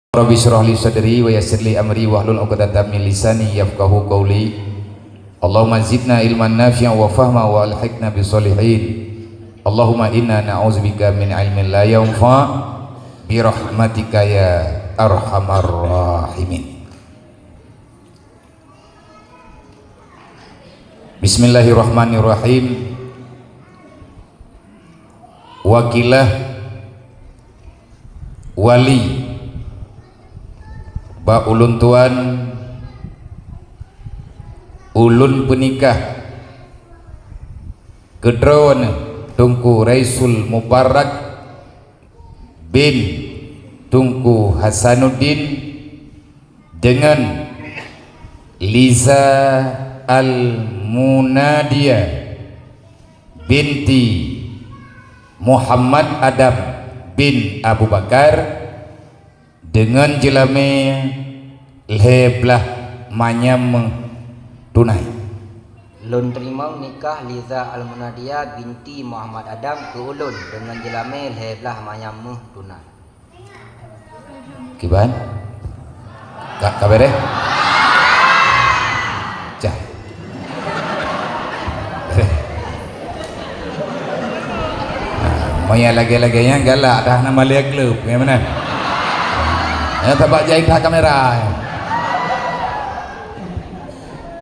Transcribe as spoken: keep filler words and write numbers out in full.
Rabbi shrah li sadri wa yassir li amri wahlul 'uqdatam min lisani yafqahu qawli. Allahumma zidna ilman nafi'a wa fahma wa alhiqna bis shalihin. Allahumma inna na'udzubika min ilmin la yanfa' bi rahmatika ya arhamar rahimin. Bismillahirrahmanirrahim. Wakilah wali bak ulôn tuan, ulôn peunikah keudroe neuh Teungku Raisul Mubarak bin Teungku Hasanuddin deungon Liza Al-Munadia binti Muhammad Adam bin Abu Bakar deungon jeulamé lhée blaih manyam méuh tunai. Lôn teurimong nikah Liza Al-Munadia binti Muhammad Adam keu ulôn deungon jeulamé lhée blaih manyam méuh tunai. Kiban? Ka, ka beres? Cah. Beres. Nah, meunyo lagée-lagée nyan galak dah, na malée klub, nyan meunan. Nyan tabak jai that kamera.